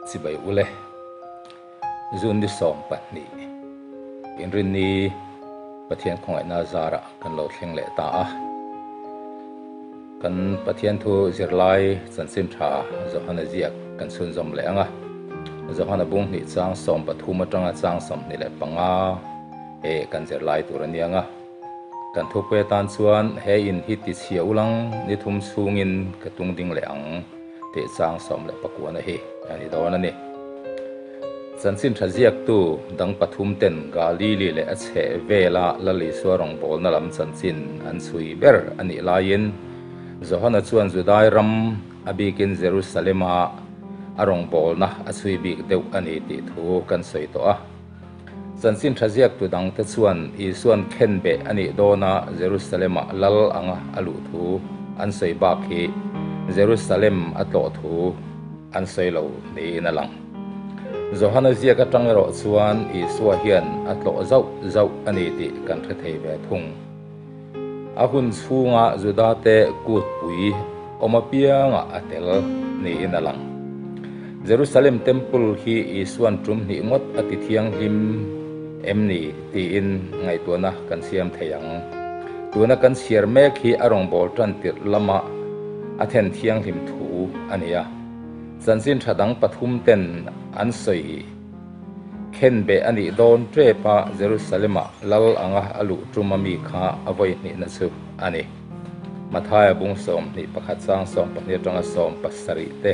Chibai ule. June ni 12 Inrinni Pathian khawngaihna zarah kan lo thleng leh ta a. Kan Pathian thu zirlai chanchin tha Johana ziak kan chhunzawm leh ang a. Johana bung hnih chang 13 atanga chang 25 he kan zirlai tur a ni ang a. Kan thupui atan chuan he in hi tichhia ulang ni thum chhungin ka tung ding leh ang tih chang 19 hi a ni dawn a ni. Chanchin tha ziaktu dang pathum ten Galili leh a chheh vela Lal Isua rawngbawlna lam chanchin an chhui ber a nih laiin Johana chuan Judai ram a bikin Jerusalema a rawngbawlna a chhui bik deuh a ni tih thu kan sawi tawh a. Chanchin tha ziaktu dangte chuan Isuan khenbeh a nih dawna Jerusalem-ah lal anga a luh thu an sawi bak hi Jerusalem a tlawh thu an sawi lo niin a lang. Johana ziak atang erawh chuan Isua hian a tlawh zauh zauh a ni tih kan hre thei ve thung. A hun chhunga Judate kutpui awm apiangah a tel niin a lang. Jerusalem Temple hi Isuan tum hnih ngawt a ti thianghlim em ni tiin ngaihtuahna kan siam thei ang. Tuna kan chhiar mek hi a rawngbâwl tan tirh lama a then thianghlim thu a ni a. Chanchin tha dang pathum ten an sawi Khenbeh a nih dawn tep a, Jerusalem-ah lal anga a luh tum a mi kha a vawi hnihna chu a ni. Mathaia bung 21 chang 12 atanga 17 te,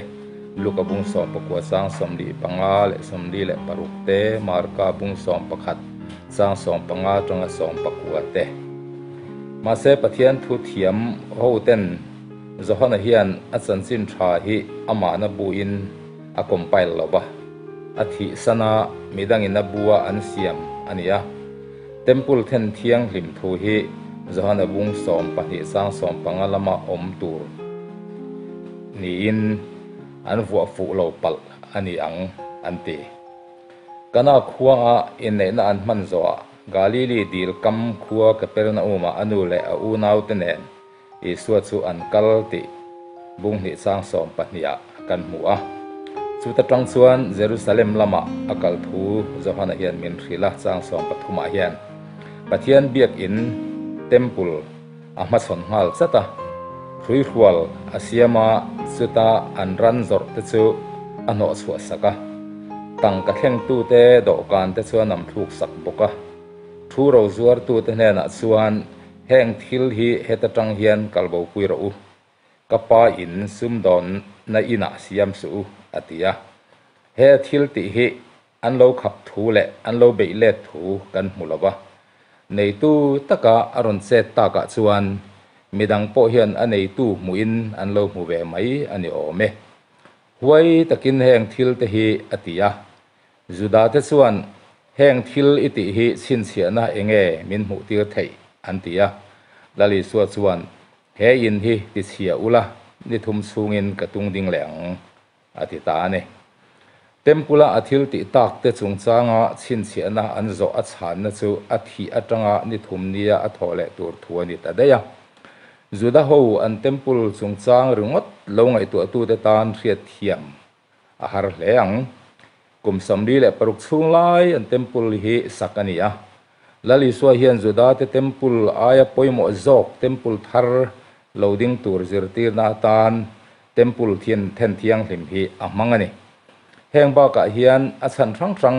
Luka bung 19 chang 45 leh 46 te, Marka bung 11 chang 15 atanga 19 te. Mahse Pathian thu thiam hoten Johana hian a chanchin tha hi amahna buin a compile lo va, a thih sana midangin a bua an siam a ni a. Temple then thianghlim thu hi Johana bung 12 chang 15 lama awm tur niin an vuah fuh lo palh a ni ang an ti. Kana khuaah inneihna an hman zawhah Galili dil kam khua Kapernaum-ah a nu leh a unaute nen Isua chu an kal tih bung hnih chang 12 ah kan hmu a. Chuta tang chuan Jerusalem lamah a kal thu Johana hian min hrilh a, chang 13 ah hian Pathian biakin, temple, a hmachhawn nghal chat a. Hruihrual a siam a, chuta an ran zawrh te chu a hnawh chhuah sak a. Tangka thlengtute dawhkan te chuan an thluk sak bawk a. Thu ro zuartute hnenah chuan Heng thil hi heta tang hian kal bo pui rawh u, ka pa in sumdawnna inah siam suh u, a ti a. He thil tih hi an lo khap thu leh an lo beih let thu kan hmu lo va. Neitu taka a rawn chet takah chuan midang pawh hian a neitu hmuhin an lo hmu ve mai a ni awm e. Huai takin heng thil te hi a ti a. Juda te chuan, Heng thil i tih hi chhinchhiahna enge min hmuh tir theih? an ti a. Lal Isua chuan, He in hi tichhia ula, ni thum chhungin ka tung ding leh ang, a ti ta a ni. Temple-a a thil tih tak te chungchanga chhinchhiahna an zawh a chhanna chu a thih atanga ni thum nia a thawh leh tur thu a ni ta daih a. Juda ho an temple chungchang ringawt lo ngaihtuahtute tan hriatthiam a har hle ang. Kum 46 chhung lai an temple hi sak a ni a. Lal Isua hian Juda te temple aia pawimawh zawk temple thar lo ding tur zirtirna atan temple then thianghlim hi a hmang a ni. Heng bakah hian a chhan hrang hrang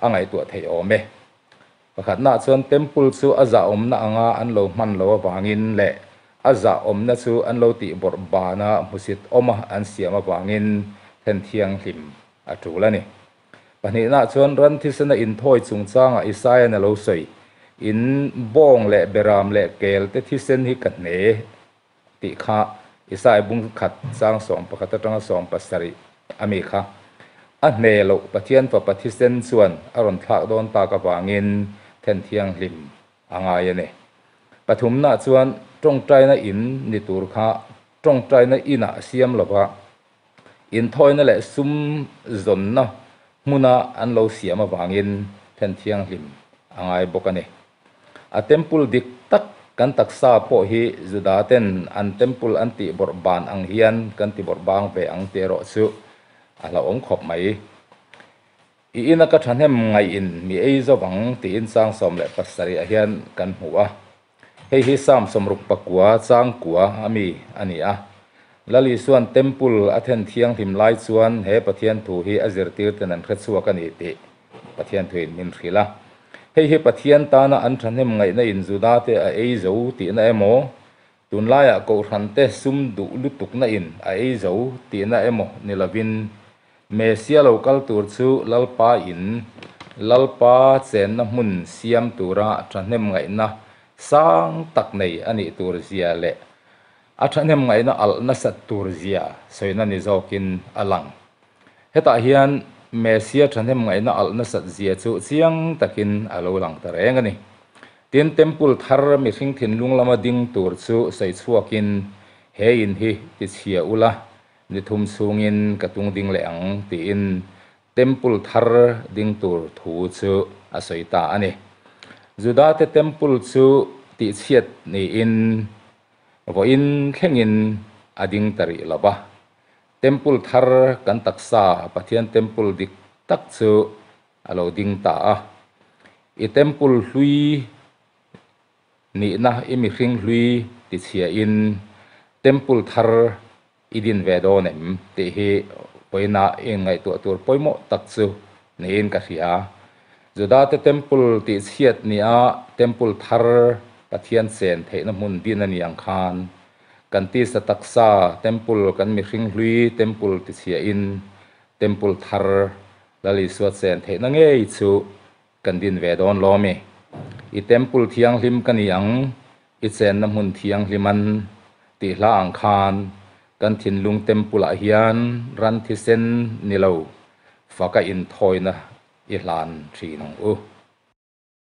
a ngaihtuah theih awm e. Pakhatnaah chuan temple chu a zahawmna anga an lo hman lo avangin leh a zahawmna chu an lo tih bawrh bana hmusit awma an siam avangin then thianghlim a tul a ni. Pahnihnaah chuan ran thisena inthawi chungchangah Isaiah-in a lo sawi, In bawng leh beram leh kel te thisen hi ka hne tih kha Isaiah bung khat chang 11 atanga 17 a mi kha. A hne loh Pathian fapa thisen chuan a rawn thlak dawn tak avangin then thianghlim a ngai a ni. Pathumnaah chuan tawngtaina in ni tur kha tawngtaina inah siam lova inthawina leh sum zawnna hmuna an lo siam avangin then thianghlim a ngai bawk a ni. A temple dik tak kan taksa pawh hi Juda ten an temple an tih bawrh ban ang hian kan ti bawrh bang ve ang tih erawh chu a hlauhawm khawp mai. I ina ka thahnem ngaihin mi ei zo vang tiin chang 17 ah hian kan hmu a. Hei hi Psalm 69 chang kua a mi a ni a. Lal Isua'n Temple a then thianghlim lai chuan he Pathian thu hi a zirtirten an hrechhuak a ni tih Pathian thuin min hrilh a. Hei hi Pathian tana an thahnem ngaihna in Judate a ei zo tihna emaw, Tunlaiah Kohhrante sum duh lutukna in a ei zo tihna emaw ni lovin, Mesia lo kal tur chu Lalpa in Lalpa chenna hmun siam tura thahnem ngaihna sang tak nei a nih tur zia leh a thahnem ngaihna alh nasat tur zia sawina ni zawkin a lang. Hetah hian Mesia thahnem ngaihna alh nasat zia chu chiang takin a lo lang ta reng a ni. Tin, Temple thar mihring thinlung lama ding tur chu sawi chhuakin, He in hi tichhia ula, ni thum chhungin ka tung ding leh ang, tiin Temple thar ding tur thu chu a sawi ta a ni. Judate Temple chu tihchhiat niin vawiin thlengin a ding ta rih lo va. Temple thar kan taksa Pathian Temple dik tak chu a lo ding ta a. I temple hlui nihna i mihring hlui tichhiahin temple thar i din ve dawn em tih hi pawina i inngaihtuah tur pawimawh tak chu niin ka hria. Judate temple tihchhiat nia temple thar Pathian chen theihna hmun din a ni ang khan kan tisa taksa temple kan mihring hlui temple tichhiahin temple thar Lal Isua chen theihna ngei chu kan din ve dawn lawm i. I temple thianghlim ka ni ang, i chenna hmun thianghlim an tih hla ang khan kan thinlung temple ah hian ran thisen ni lo faka inthawina i hlan thin ang u.